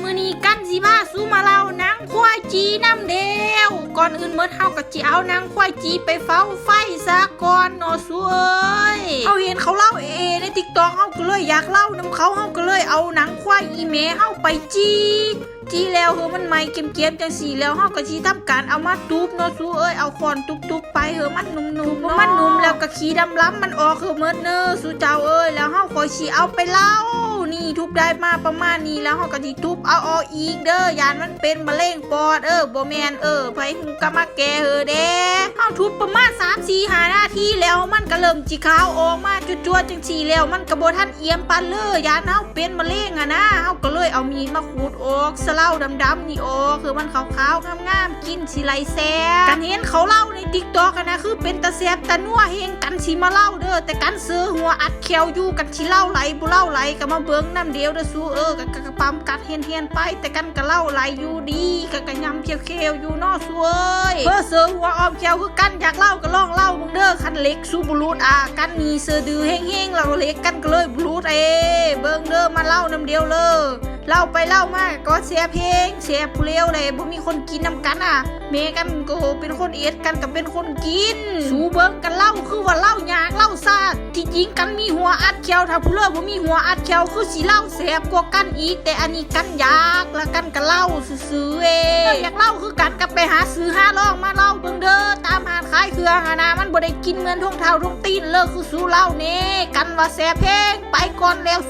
ມື້ນີ້ກັນຊິພາສູ່ມາເລົ່າໜັງຄວາຍຈີນຳແລ້ວ. ກ່ອນອື່ນໝົດເຮົາກໍຊິເອົາໜັງຄວາຍຈີໄປເຝົ້າໄຟສາກ່ອນເນາະສູ່ເອີຍ. ເຮົາເຫັນເຂົາເລົ່າເອເອໃນຕິກຕັອກ ເຮົາກໍເລີຍຢາກເລົ່ານຳເຂົາ, ເຮົາກໍເລີຍເອົາໜັງຄວາຍອີ່ແມ່ເຮົາໄປຈີ ຈີແລ້ວເຮີມັນໄໝ້ເກມໆຈັ່ງຊີ້ແລ້ວ ເຮົາກໍຊິທຳການເອົາມາຕຸບເນາະສູ່ເອີຍ. ເອົາຄ້ອນຕຸບໆໄປເຮີມັນນຸ່ມໆ ເນາະ ມັນນຸ່ມແລ້ວກໍຂີ້ດຳລຳມັນອອກເຮີໝົດເນີສູ່ເຈົ້າເອີຍ. ແລ້ວເຮົາຄ່ອຍຊິເອົາໄປເລົ່າ. ນີ້ ທຸບໄດ້ມາປະມານນີ້ແລ້ວ ເຮົາກໍຊິທຸບເອົາອອກອີກເດີ ຢ້ານມັນເປັນມະເຮັງປອດ. ເອີ ບໍ່ແມ່ນ ເອີ ໃຜຮູ້ກໍມາແກ້ເຮີແດ່. ເຮົາທຸບປະມານສາມ ສີ່ ຫ້ານາທີແລ້ວ ມັນກໍເລີ່ມຊິຂາວອອກມາຈົວໆຈັ່ງຊີ້ແລ້ວ ມັນກໍບໍ່ທັນ ອຽມປານເລີ ຢ້ານເຮົາເປັນມະເຮັງຫັ້ນນະ. ເຮົາກໍເລີຍເອົາມີດມາຂູດອອກສະເລົາດຳໆນີ້ອອກ ເພື່ອມັນຂາວໆງາມໆ ກິນຊິໄດ້ແຊບ. ກັນເຫັນເຂົາເລົ່າໃນຕິກຕັອກຫັ້ນນະ ຄືເປັນຕາແຊບຕານົວແຮງ. ກັນຊິມາເລົ່າເດີ ແຕ່ກັນເຊີຫົວອັດແຂ້ວຢູ່ ກັນຊິເລົ່າໄຫຼບໍ່ເລົ່າໄຫຼກໍມາເບິ່ງນຳແລ້ວເດີສູ່ເອີຍ. ກະ ກະ ກະປຳກັດຮຽນໆໄປ ແຕ່ກັນກໍເລົ່າໄຫຼຢູ່ດີ ກະ ກະຍຳແຂ້ວໆຢູ່ເນາະສູ່ເອີຍ. ເອີ ເຊີຫົວອ້ອມແຂ້ວຄືກັນ ຢາກເລົ່າກໍລອງເລົ່າເບິ່ງເດີ. ຄັນເຫຼັກສູ່ບໍ່ຫຼຸດ ອາ ກັນນີ້ເຊີດື້ແຮງໆ ແລ້ວເຫຼັກກັນກໍເລີຍບໍ່ຫຼຸດເອ. ເບິ່ງເດີ ມາເລົ່ານຳແລ້ວເລີ ເລົ່າໄປເລົ່າມາກໍແຊບແຮງ ແຊບຜູ້ລຽວແຫຼະ ບໍ່ມີຄົນກິນນຳກັນອະ. ແມ່ກັນກໍເປັນຄົນເຮັດ ກັນກໍເປັນຄົນກິນ. ສູ່ເບິ່ງກັນເລົ່າ ຄືວ່າເລົ່າຍາກເລົ່າຊ້າ. ທີ່ຈິງກັນມີຫົວອັດແຂ້ວ ຖ້າຜູ້ເລີບໍ່ມີຫົວອັດແຂ້ວ ຄືຊິເລົ່າແຊບກວ່າກັນອີກ. ແຕ່ອັນນີ້ກັນຢາກ ແລ້ວກັນກໍເລົ່າຊື່ໆເອ. ຢາກເລົ່າຄືກັນກໍໄປຫາຊື້ຫາລອງມາເລົ່າເບິ່ງເດີ ຕາມຮ້ານຂາຍເຄື່ອງຫັ້ນນະ. ມັນບໍ່ໄດ້ກິນເງິນທົ່ງເທົ້າທົ່ງຕີນເລີ ຄືສູ່ເລົ່າແນ່. ກັນວ່າແຊບແຮງ ໄປກ່ອນແລ້ວ.